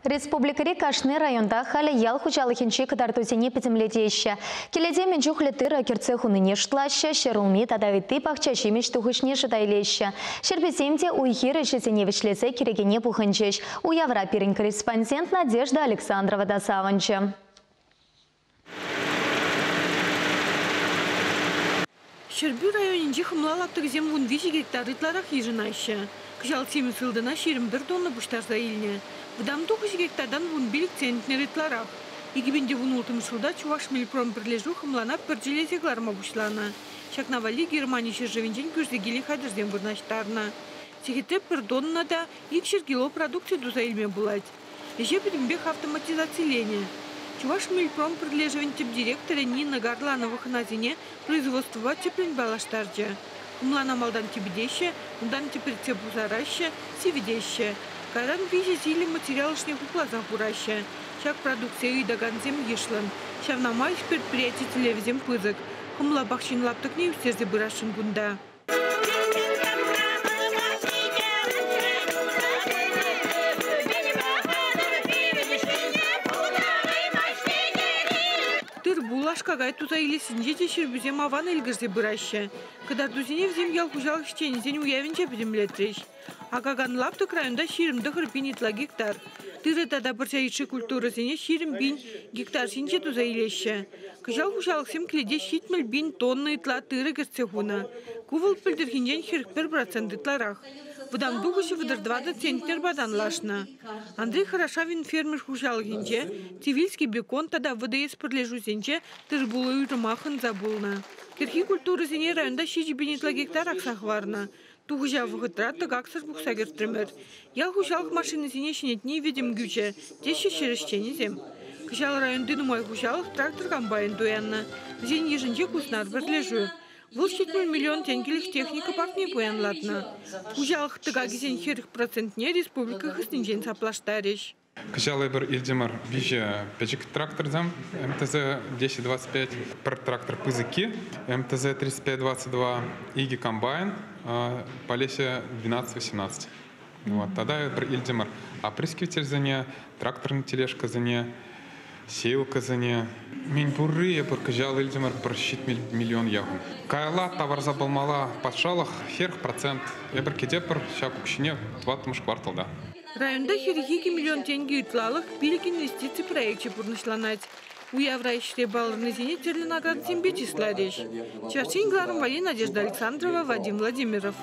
Республикӑри кашни районта халӗ ял хуҫалӑхӗнчи кӑтартусене пӗтӗмлетеҫҫӗ. Кӗлете мӗн чухлӗ тырӑ кӗртсе хунине шутлаҫҫӗ, ҫӗрулми тата ытти пахча ҫимӗҫ тухӑҫне шута илеҫҫӗ. Ҫӗрпӳсем те уй-хир ӗҫӗсене вӗҫлесе кӗрекене пухӑнчӗҫ. Уявра пирӗн корреспондент Надежда Александрова та савӑнчӗ. Ҫӗрпӳ районӗнчи хӑмла лаптӑкӗсем 13 гектар ытларах йышӑнаҫҫӗ. Кӑҫал симӗс ылтӑна 21 тонна пуҫтарса илнӗ. Вӑтам тухӑҫ гектартан 15 центнер ытларах. 2016 ҫулта Чувашмельпром пӗрлешӳ хӑмлана пӗрчӗлесе кӑларма пуҫланӑ. Ҫакна валли Германи ҫӗршывӗнчен кӳрсе килнӗ хатӗрсем вырнаҫтарнӑ. Сехетре пӗр тонна та 200 кило продукци туса илме пулать. Ӗҫе пӗтӗмпех автоматизациленӗ. Чувашмельпром пӗрлешӗвӗн тӗп директорӗ Нина Гарланова хӑнасене производствӑпа тӗплӗн паллаштарчӗ. Хӑмлана малтан типӗтеҫҫӗ, унтан тӗпретсе пусараҫҫӗ, сивӗтеҫҫӗ. Кайран виҫӗ сийлӗ материал ӑшне хупласа хураҫҫӗ. Ҫак продукцие ыйтакансем йышлӑн. Ҫавна май предприяти тӗллевӗсем пысӑк. Хӑмла пахчин лаптӑкне ӳстерсе пырасшӑн кунта. Тыр-пул, аш-какай туса илессинче те ҫӗрпӳсем аван ӗлкӗрсе пыраҫҫӗ. Кӑтартусене вӗсем ял хуҫалӑх ӗҫченӗсен уявӗнче пӗтӗмлетрӗҫ. Акакан лаптӑк районта 29 пин ытла гектар. Тырӑ тата пӑрҫа йышши культурӑсене 20 пин гектар ҫинче туса илеҫҫӗ. Кӑҫал хуҫалӑхсем кӗлете 70 пин тонна ытла тырӑ кӗртсе хунӑ. Ку вӑл пӗлтӗрхинчен 41% ытларах. Вӑтам тухӑҫӗ 34 центнерпа танлашнӑ. Андрей Хорошавин фермер хуҫалӑхӗнче, Цивильский бекон тата ВДС пӗрлешӳсенче тыр-пул уйрӑмах ӑнса пулнӑ. Кӗрхи культурӑсене районта 7 пин ытла гектар акса хӑварнӑ. Тухӑҫа вӑхӑтра тӑкаксӑр пухса кӗртрӗмӗр. Ял хуҫалӑх машинисене ҫӗнетни витӗм кӳчӗ, теҫҫӗ ҫӗр ӗҫченӗсем. Кӑҫал районти нумай хуҫалӑх трактор-комбайн туяннӑ. Вӗсен йышӗнче Куснар пӗрлешӳ. Вӑл 70 миллион тенкӗлӗх техника паркне пуянлатнӑ. Хуҫалӑх тӑкакӗсен 40 процентне республика хыснинчен саплаштарӗҫ. Кӑҫал эпир илтӗмӗр виҫӗ пӗчӗк тракторсем МТЗ-1025, пӗр трактор пысӑкки МТЗ-3522, икӗ комбайн Полесье 12-18. Вот. Тата эпир илтӗмӗр опрыскивательсене, тракторный тележкӑсене, сеялкӑсене. Мӗн пурри эпир кӑҫал илтӗмӗр пӗр 70 миллион яхӑн. Каялла тавӑрса пулмалла патшалӑх 40%. Эпир кӗтетпӗр ҫак укҫине тӑваттӑмӗш кварталта. Районта 42 миллион тенкӗ ытлалӑх пилӗк инвестици проекчӗ пурнӑҫланать. Уявра ӗҫре палӑрнисене тӗрлӗ наградӑсемпе чысларӗҫ. Чӑваш Ен кӑларӑм валли Надежда Александрова, Вадим Владимиров.